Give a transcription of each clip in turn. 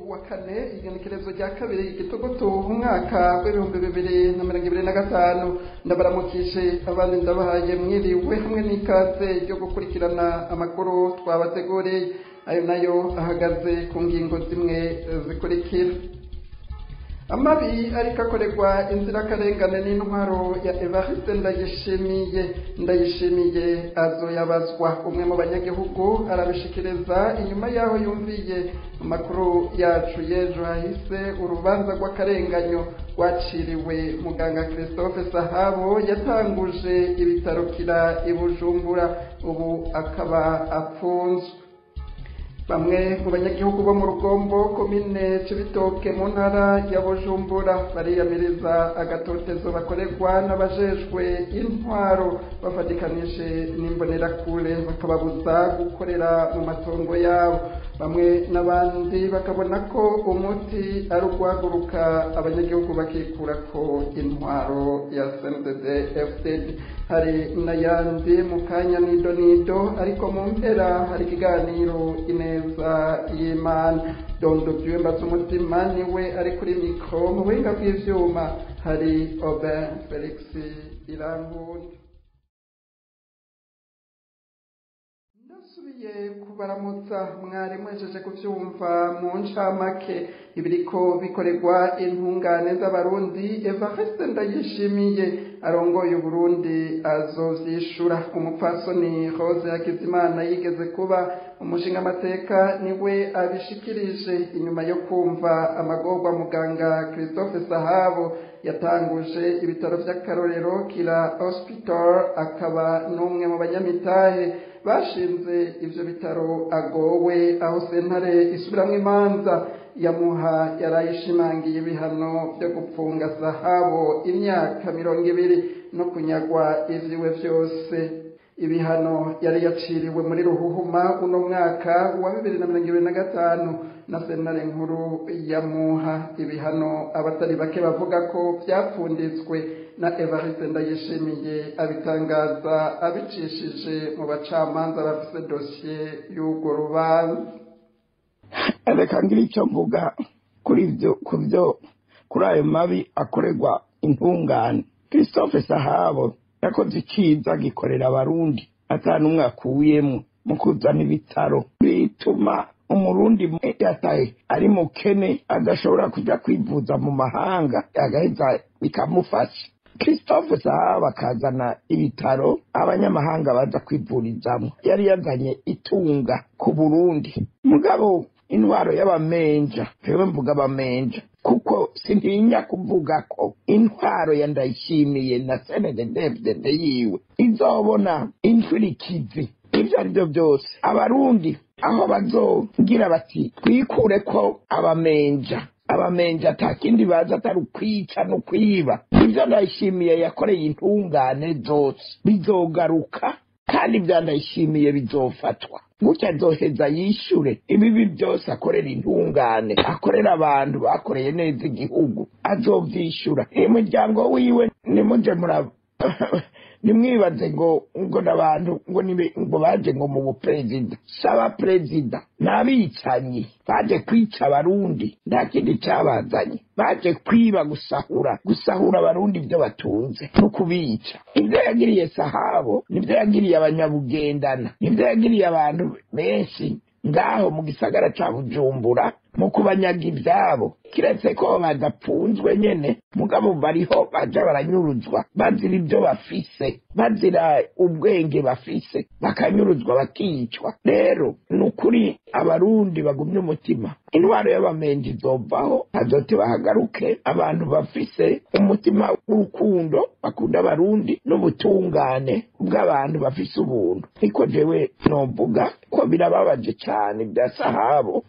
Wa kane, igenekerezo rya kabiri igitugutu, umwaka w'2025. Ndabaramukije, abandi ndabahaye mwiriwe hamwe n'ikaze ryo gukurikirana amakuru twabateguriye. Ayo nayo ahagaze ku ngingo zimwe zikurikira: amabi ariko akorerwa inzirakarengane n'intwaro ya Evariste Ndayishimiye, Ndayishimiye azoyabazwa. Umwe mu banyagihugu arabishikiriza inyuma y'aho yumviye amakuru yacu y'ejo hahise urubanza rw'akarenganyo rwaciriwe muganga Christophe Sahabo yatanguje ibitaro Kira i Bujumbura, ubu akaba apfunzwe. Bamwe mu banyagihugu bo mu Rugombo, komine Cibitoke, mu ntara ya Bujumbura, bariyamiriza agatotezo bakorerwa n'abajejwe intwaro bafatikanije n'imbonerakure, bakababuza gukorera mu matongo yabo. Bamwe n'abandi bakabona ko umuti ari uguhaguruka abanyagihugu bakikurako intwaro ya CNDD FDD. Hari n'ayandi mu kanya nido nido, ariko mu mpera hari ikiganiro Ineza y'Imana. Dondo Byumba z'umutima niwe ari kuri mikoro, mu buhinga bw'ivyuma hari Aubin Felix Irankunda. Ndasubiye kubaramutsa. Mwari mwejeje kuvyumva mu ncamake ibiriko bikorerwa intungane z'Abarundi. Evariste Ndayishimiye arongoye Uburundi azovyishura. Umupfasoni Rose Hakizimana yigeze kuba umushingamateka niwe abishikirije inyuma yo kumva amagorwa muganga Christophe Sahabo yatanguje ibitaro vy'akarorero Kira Hospital, akaba n'umwe mu banyamitahe bashinze ivyo bitaro agowe, aho sentare isubiramwo imanza yamuha yarayishimangiye ibihano vyo gupfunga Sahabo imyaka 20 no kunyagwa ivyiwe vyose. Ibihano yari yaciriwe muri ruhuhuma uno mwaka wa 2025 na sentare nkuru yamuha, ibihano abatari bake bavuga ko vyapfunditswe na Evariste Ndayishimiye, abitangaza abicishije mu bacamanza bafise dosiye y'urwo rubanza. Reka ngire icyo mvuga kuri ibyo, ku byo, kuri ayo mabi akorerwa intungane. Christophe Sahabo yakoze icyiza, gikorera Abarundi ata n'umwe akuyemo, mu kuzana ibitaro bituma Umurundi yataye ari mukene adashobora kujya kwivuza mu mahanga, agaheza bikamufasha. Christophe Sahabo akazana ibitaro abanyamahanga baza kwivurizamo, yari yazanye itunga ku Burundi. Mugabo intwaro y'abamenja, jewe mvuga abamenja kuko sintinya kuvuga ko intwaro ya Ndayishimiye na CNDD-FDD yiwe izobona inshurikizi. Ibyo ari byo byose, Abarundi aho bazogira bati twikure ko abamenja, abamenja ata kindi baza atari ukwica no kwiba. Ibyo Ndayishimiye yakoreye intungane zose bizogaruka, kandi ibya Ndayishimiye bizofatwa gutya, azoheza yishure ibibi byose akorera intungane, akorera abantu bakoreye neza igihugu, azovyishura. Umuryango wiwe, nimuje mura nimwibaze ngo n'abantu ngo nibe ngo baje ngo mu buperezida, saba perezida n'abicanyi baje kwica Abarundi, nta kindi cyabazanye. Baje kwiba, gusahura Abarundi ibyo batunze no kubica. Ibyo yagiriye Sahabo nibyo yagiriye abanyabugendana, nibyo yagiriye abantu benshi ngaho mu gisagara ca Bujumbura mu kubanyaga ivyabo, kiretse ko badapfunzwe nyene, mugabo bariho baja baranyuruzwa bazira ibyo bafise, bazira ubwenge bafise, bakanyuruzwa bakicwa. Rero ni ukuri, Abarundi bagumye umutima, intwaro y'abamenji izovaho, hazote bahagaruke abantu bafise umutima w'urukundo, bakunda Abarundi n'ubutungane bw'abantu bafise ubuntu. Niko jewe novuga ko birababaje cane bya Sahabo,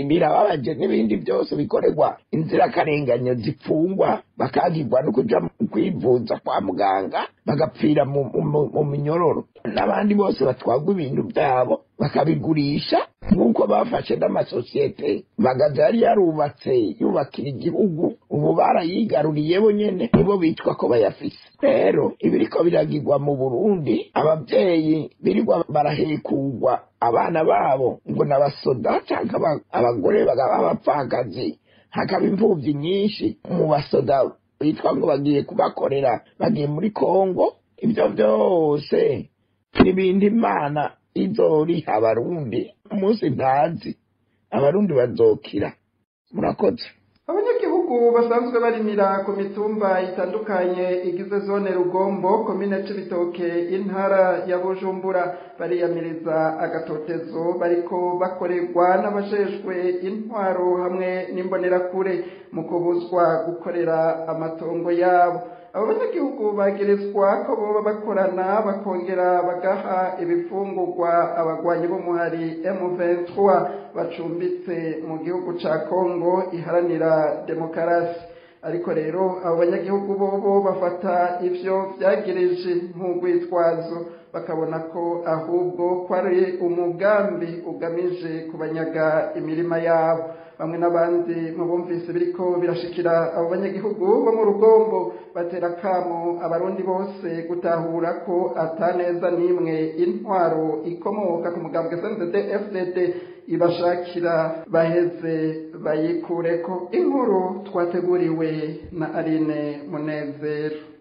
birababaje n'ibindi byose bikorerwa inzirakarengane zipfungwa, bakagirwa no kuja kwivuza kwa muganga, bagapfira mu minyororo. N'abandi bose batwagwa ibintu byabo bakabigurisha, nk'uko bafashe n'amasosiyete Bagaza yari yarubatse yubakira igihugu, ubu barayigaruriye bo nyene, nibo bitwa ko bayafise. Rero ibiriko biragirwa mu Burundi, abavyeyi birirwa barahekugwa abana babo ngo n'abasoda, canke abagore bagaba abapfakazi, hakaba imfuvyi nyinshi mu basoda bitwa ngo bagiye kubakorera, bagiye muri Kongo. Ibyo byose n'ibindi Imana izoriha Abarundi umunsi ntazi, Abarundi bazokira. Murakoze. Abanyagihugu basanzwe barimira ku mitumba itandukanye igize zone Rugombo, komine Cibitoke, intara ya Bujumbura, bariyamiriza agatotezo bariko bakorerwa n'abajejwe intwaro hamwe n'imbonerakure mu kubuzwa gukorera amatongo yabo. Abo banyagihugu bagirizwa ko boba bakorana bakongera bagaha ibifungurwa abagwanyi b'umuhari M23 bacumbitse mu gihugu ca Kongo iharanira demokarasi. Ariko rero abo banyagihugu bobo bafata ivyo vyagirije nk'urwitwazo, bakabona ko ahubwo ko ari umugambi ugamije kubanyaga imirima yabo. Bamwe n'abandi mu bumvise biriko birashikira abo banyagihugu bo mu Rugombo batera kamo Abarundi bose gutahura ko ataneza n'imwe intwaro ikomoka ku mugambwe CNDD-FDD ibashakira, baheze bayikureko. Inkuru twateguriwe na Aline Munezero.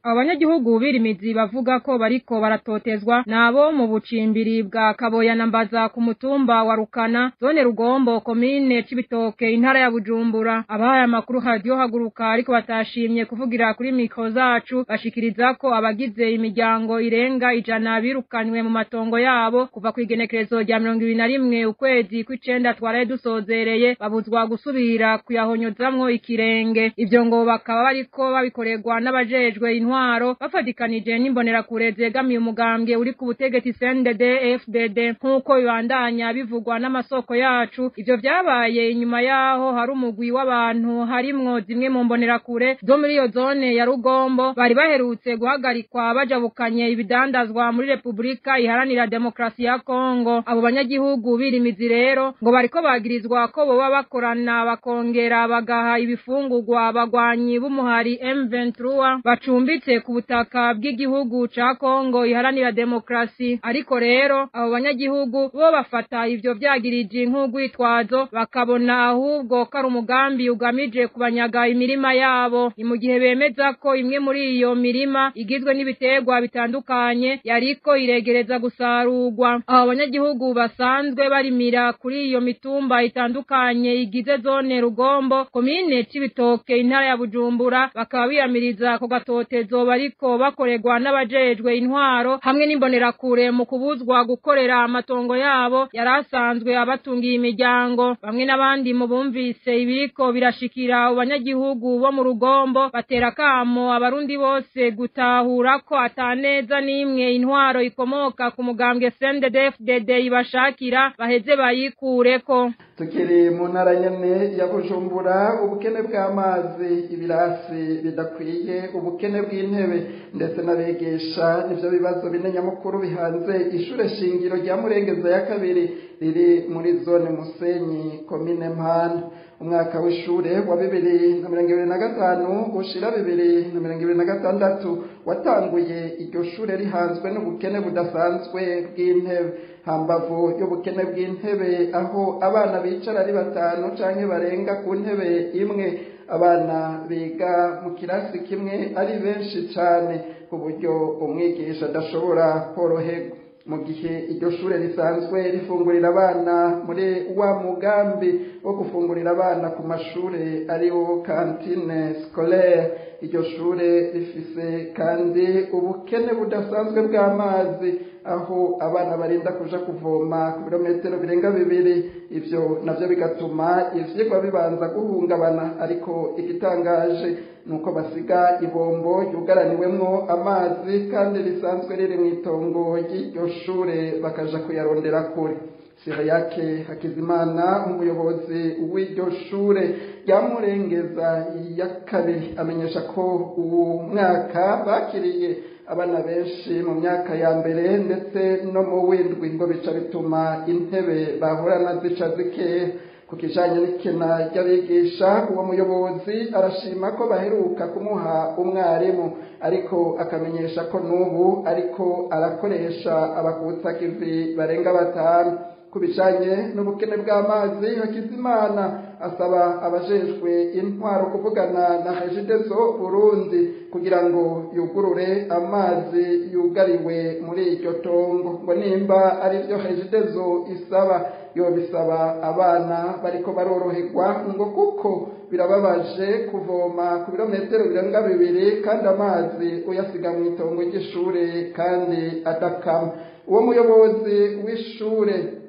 Abanyagihugu birimizi bavuga ko bariko baratotezwa nabo mu bucimbiri bwa Kaboya na Mbaza ku mutumba wa Rukana, zone Rugombo, komine Cibitoke, intara ya Bujumbura. Abahaye amakuru Radio Haguruka ariko batashimye kuvugira kuri mikro zacu bashikiriza ko abagize imiryango irenga 100 birukanywe mu matongo yabo kuva ku igenekerezo rya 21 ukwezi kw'icenda twaraye dusozereye, babuzwa gusubira kuyahonyozamwo ikirenge. Ivyo ngo bakaba bariko babikorerwa n'abajejwe intwaro bafatikanije n'imbonerakure zegamiye umugambwe uri ku butegetsi CNDD FDD, nk'uko bibandanya bivugwa n'amasoko yacu. Ivyo vyabaye inyuma yaho hari umugwi w'abantu harimwo zimwe mu mbonerakure zo muri iyo zone ya Rugombo bari baherutse guhagarikwa bajabukanye ibidandazwa muri Republika Iharanira Demokarasi ya Kongo. Abo banyagihugu birimizi rero ngo bariko bagirizwa ko boba bakorana bakongera bagaha ibifungurwa abagwanyi b'umuhari M23 bacumbitse ku butaka bw'igihugu ca Kongo Iharanira Demokarasi. Ariko rero abo banyagihugu bo bafata ivyo vyagirije nk'urwitwazo, bakabona ahubwo ko ari umugambi ugamije kubanyaga imirima yabo. Ni mu gihe bemeza ko imwe muri iyo mirima igizwe n'ibiterwa bitandukanye yariko iregereza gusarurwa. Abo banyagihugu basanzwe barimira kuri iyo mitumba itandukanye igize zone Rugombo, komine Cibitoke, intara ya Bujumbura, bakaba biyamiriza ko gatotezo bariko bakorerwa n'abajejwe intwaro hamwe n'imbonerakure mu kubuzwa gukorera amatongo yabo yarasanzwe abatungiye imiryango. Bamwe n'abandi mu bumvise ibiriko birashikira abanyagihugu bo mu Rugombo batera kamo Abarundi bose gutahura ko ataneza n'imwe intwaro ikomoka ku mugambwe CNDD-FDD ibashakira, baheze bayikureko. Tukiri mu ntara nyene ya Bujumbura, ubukene bw'amazi, ibirasi bidakwiye, ubukene bw'intebe ndetse n'abigisha nivyo bibazo bine nyamukuru bihanze ishure shingiro rya Murengeza ya kabiri riri muri zone Musenyi, komine Mpanda. Umwaka w'ishure wa 2025 ushira 2026 watanguye iryo shure rihanzwe n'ubukene budasanzwe bw'intebe. Hambavu y'ubukene bw'intebe, aho abana bicara ari batanu canke barenga ku ntebe imwe, abana biga mu kirasi kimwe ari benshi cane ku buryo umwigisha adashobora koroherwa. Mu gihe iryo shure risanzwe rifungurira abana muri wa mugambi wo gufungurira abana ku mashure ariwo cantine scolaire, iryo shure rifise kandi ubukene budasanzwe bw'amazi, aho abana barinda kuja kuvoma ku birometero birenga 2. Ivyo navyo bigatuma ivyigwa bibanza guhungabana. Ariko igitangaje nuko basiga ibombo ryugaraniwemwo amazi kandi risanzwe riri mw'itongo ry'iryo shure, bakaja kuyarondera kure. Siriyake Hakizimana, umuyobozi w'iryo shure rya Murengeza ya kabiri, amenyesha ko uwo mwaka bakiriye abana benshi mu myaka ya mbere ndetse no mu w'indwi, ngo bica bituma intebe bahorana zica zikeya. Ku kijanye n'ikena ry'abigisha, uwo muyobozi arashima ko baheruka kumuha umwarimu, ariko akamenyesha ko n'ubu ariko arakoresha abakutsakivi barenga 5. Ku bijanye n'ubukene bw'amazi, Hakizimana asaba abajejwe intwaro kuvugana na Regideso Burundi kugira ngo yugurure amazi yugariwe muri iryo tongo, ngo nimba ari byo Regideso isaba yobisaba abana bariko baroroherwa, ngo kuko birababaje kuvoma ku birometero birenga 2 kandi amazi uyasiga mu itongo ry'ishure kandi adakama. Uwo muyobozi w'ishure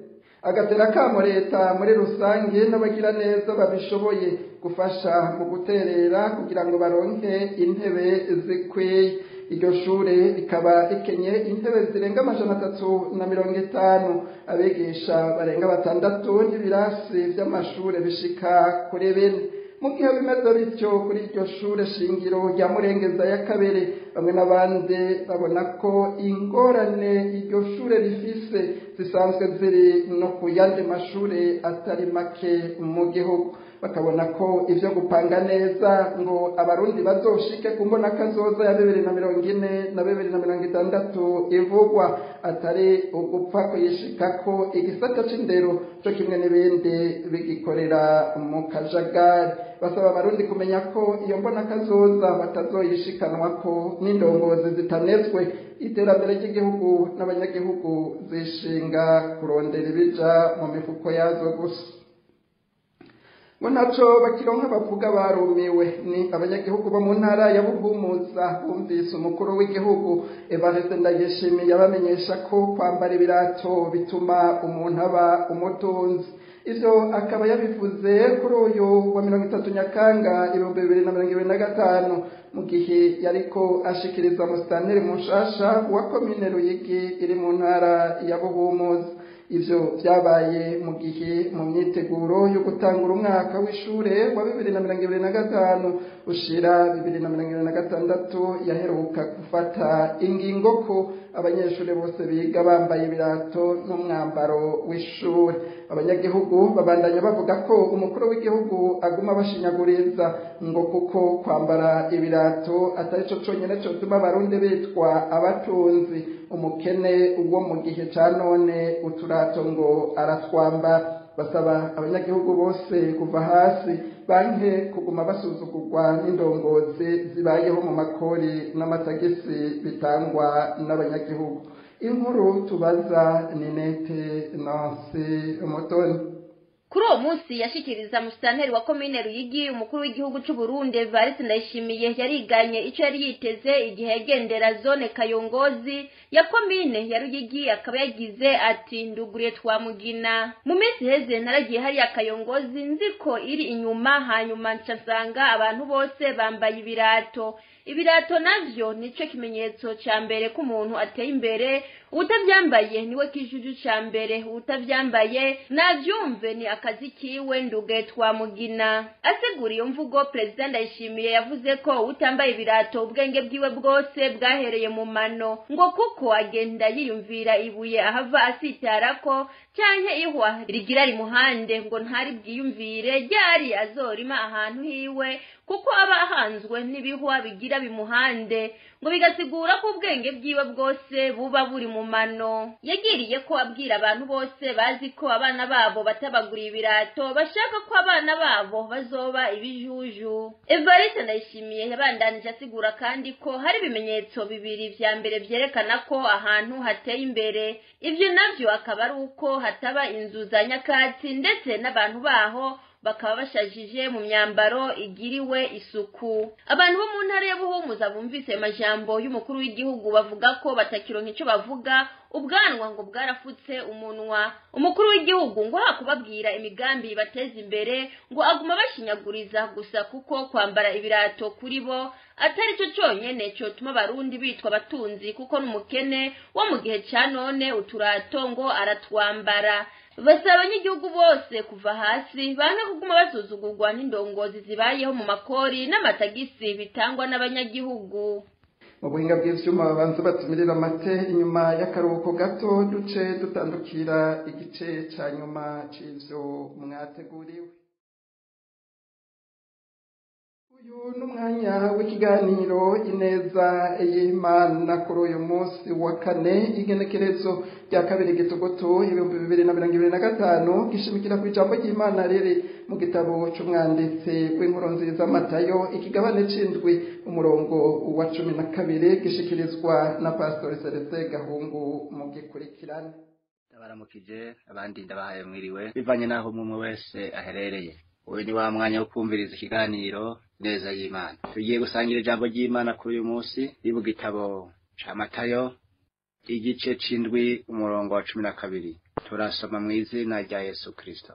agatera akamo leta muri rusange n'abagira neza babishoboye gufasha mu guterera kugira ngo baronke intebe zikwiye. Iryo shure rikaba rikenye intebe zirenga 350, abigisha barenga 6 n'ibirasi vy'amashure bishika kuri 4. Mu gihe bimeze bityo kuri iryo shure shingiro rya Murengeza ya kabiri, bamwe n'abandi babona ko ingorane iryo shure rifise zisanzwe ziri no ku yandi mashure atari make mu gihugu, bakabona ko ivyo gupanga neza ngo abarundi bazoshike ku mbona kazoza ya 2040 na 2060 ivugwa atari ugupfa kuyishikako. Igisata c'indero co kimwe n'ibindi bigikorera mu kajagari. Basaba abarundi kumenya ko iyo mbona kazoza batazoyishikanwako n'indongozi zitanezwe iterambere ry'igihugu n'abanyagihugu zishinga kurondera ibija mu mifuko yazo gusa. Ngo ntaco bakironka bavuga barumiwe ni abanyagihugu bo mu ntara ya Buhumuza bumvise umukuru w'igihugu Evariste Ndayishimiye abamenyesha ko kwambara ibirato bituma umuntu aba umutunzi. Ivyo akaba yabivuze kuri uyu wa 30 Nyakanga 2025 mu gihe yariko ashikiriza musitanteri mushasha wa komine Ruyigi iri mu ntara ya Buhumuza. Ivyo vyabaye mu gihe mu myiteguro yo gutangura umwaka w'ishure wa 2025 ushira 2026 yaheruka gufata ingingo ko abanyeshure bose biga bambaye ibirato n'umwambaro w'ishure. Abanyagihugu babandanya bavuga ko umukuru w'igihugu aguma bashinyaguriza, ngo kuko kwambara ibirato atari co conyene cotuma abarundi bitwa abatunzi, umukene uwo mu gihe ca none uturato ngo aratwambara. Basaba abanyagihugu bose kuva hasi banke kuguma basuzugurwa n'indongozi zibayeho mu makori n'amatagisi bitangwa n'abanyagihugu. Inkuru tubaza Ninete Nancy Umutoni. Kuri uwo munsi yashikiriza musitanteri wa komine Ruyigi, umukuru w'igihugu c'u Burundi Evariste Ndayishimiye yariganye ico yari yiteze igihe yagendera zone Kayongozi ya komine ya Ruyigi, akaba yagize ati: nduguriye twamugina. Mu minsi iheze naragiye hariya Kayongozi nziko iri inyuma, hanyuma nca nsanga abantu bose bambaye ibirato. Ibirato navyo nico kimenyetso ca mbere ko umuntu ateye imbere, utavyambaye niwe kijuju ca mbere, utavyambaye navyumve ni akazi kiwe. Nduge twamugina. Asigura iyo mvugo, Perezida Ndayishimiye yavuze ko utambaye ibirato ubwenge bwiwe bwose bwahereye mu mano, ngo kuko agenda yiyumvira ibuye ahava asitarako canke ihwa rigira rimuhande, ngo ntari bwiyumvire ryari azorima ahantu hiwe, kuko aba ahanzwe n'ibihwa bigira bimuhande, ngo bigasigura ko ubwenge bwiwe bwose buba buri mu mano. Yagiriye ko abwira abantu bose bazi ko abana babo batabaguriye ibirato bashaka ko abana babo bazoba ibijuju. Evariste Ndayishimiye yabandanije asigura kandi ko hari ibimenyetso bibiri vya mbere vyerekana ko ahantu hateye imbere. Ivyo navyo akaba ari uko hataba inzu za nyakatsi ndetse n'abantu baho bakaba bashajije mu myambaro igiriwe isuku. Abantu bo mu ntara ya Buhumuza bumvise amajambo y'umukuru w'igihugu bavuga ko batakironka ico bavuga, ubwanwa ngo bwarafutse umunwa. Umukuru w'igihugu ngo hakubabwira imigambi bateza imbere, ngo aguma bashinyaguriza gusa, kuko kwambara ibirato kuri bo atari cyo cyonyene cyotuma abarundi bitwa abatunzi, kuko n'umukene wo mu gihe ca none uturato ngo aratwambara. Basaba abanyagihugu bose kuva hasi banka kuguma basuzugurwa n'indongozi zibayeho mu makori n'amatagisi bitangwa n'abanyagihugu. Mu buhinga bw'ivyuma babanza batumirira amate inyuma y'akaruhuko gato, duce dutandukira igice ca nyuma c'ivyo mwateguriwe. Uyu n'umwanya w'ikiganiro Ineza y'Imana kuri uyu munsi wa kane, igenekerezo rya 2 Gitugutu 2025, gishimikira ku ijambo ry'Imana riri mu gitabo c'umwanditsi w'inkuru nziza Matayo, ikigabane c'indwi umurongo wa 12, gishikirizwa na Pastor Celestin Gahungu mu gikurikirane. Ndabaramukije abandi ndabahaye mwiriwe bivanye naho umwe wese aherereye. Uyu ni wa mwanya wo kumviriza ikiganiro Neza y'Imana. Tugiye gusangira ijambo ry'Imana kuri uyu munsi riri mu gitabo ca Matayo igice c'indwi umurongo wa 12. Turasoma mu izina rya Yesu Kristo.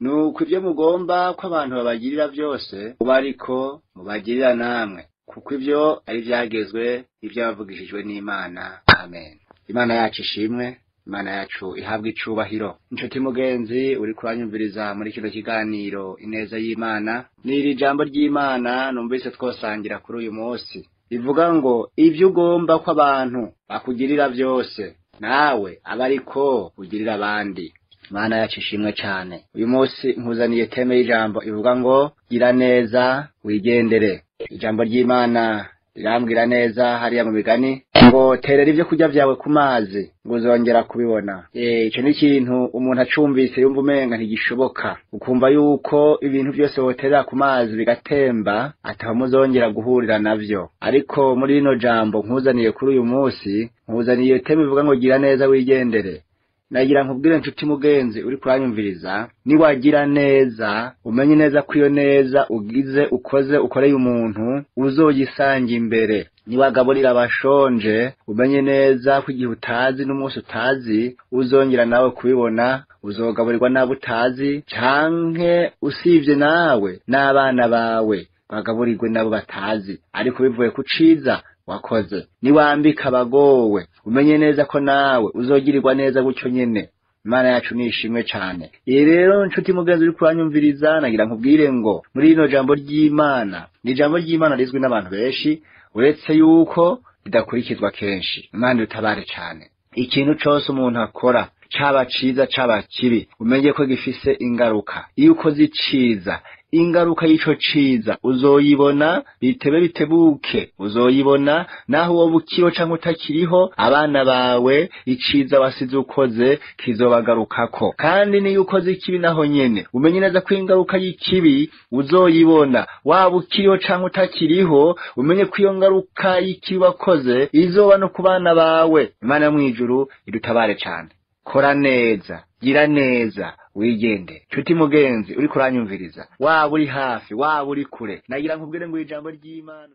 Nuko ibyo mugomba ko abantu babagirira byose, mubariko mubagirira namwe, kuko ibyo ari vyagezwe ivyabavugishijwe n'Imana. Amen. Imana yacu ishimwe, Imana yacu ihabwa icubahiro. Inshuti mugenzi uri kuranyumviriza muri kino kiganiro Ineza y'Imana, ni ijambo ry'Imana numvise twosangira kuri uyu munsi rivuga ngo ivyo ugomba ko abantu bakugirira byose, nawe abariko ugirira abandi. Imana yacu ishimwe cyane. Uyu munsi nkuzaniye teme y'ijambo ivuga ngo gira neza wigendere. Ijambo ry'Imana rirambwira neza hariya mu migani ngo terera ibyo kurya vyawe ku mazi ngo uzongera kubibona. Ico ni ikintu umuntu acumvise yumva umenga ntigishoboka, ukumva yuko ibintu byose woterera ku mazi bigatemba ataho muzongera guhurira navyo. Ariko muri rino jambo nkuzaniye kuri uyu munsi, nkuzaniye teme ivuga ngo gira neza wigendere. Nagira nkubwire nshuti mugenzi uri kuranyumviriza, niwagira neza umenye neza ko iyo neza ugize ukoze ukoreye umuntu uzoyisanga imbere. Niwagaburira abashonje umenye neza ko igihe utazi n'umunsi utazi uzongera nawe kubibona, uzogaburirwa n'abo utazi, canke usivye nawe n'abana bawe bagaburirwe nabo batazi, ariko bivuye ku ciza wakoze. Niwambika abagowe umenye neza ko nawe uzogirirwa neza gutyo nyene. Imana yacu ni ishimwe cane. Rero nshuti mugenzi uri kuranyumviriza, nagira nkubwire ngo muri rino jambo ry'Imana, ni ijambo ry'Imana rizwi n'abantu benshi, uretse yuko ridakurikizwa kenshi. Imana idutabare cane. Ikintu cose umuntu akora, caba ciza caba kibi, umenye ko gifise ingaruka. Iyo ukoze iciza, ingaruka y'ico ciza uzoyibona bitebe bitebuke, uzoyibona naho wowe ukiriho canke utakiriho. Abana bawe iciza wasize ukoze kizobagarukako. Kandi niyo ukoze ikibi naho nyene umenye neza ko ingaruka y'ikibi uzoyibona waba ukiriho canke utakiriho, umenye ko iyo ngaruka y'ikibi wakoze izoba no ku bana bawe. Imana mw'ijuru idutabare cane. Kora neza, gira neza, wigende. Nshuti mugenzi uri kuranyumviriza, waba uri hafi waba uri kure, nagira nkubwire ngo ijambo ry'Imana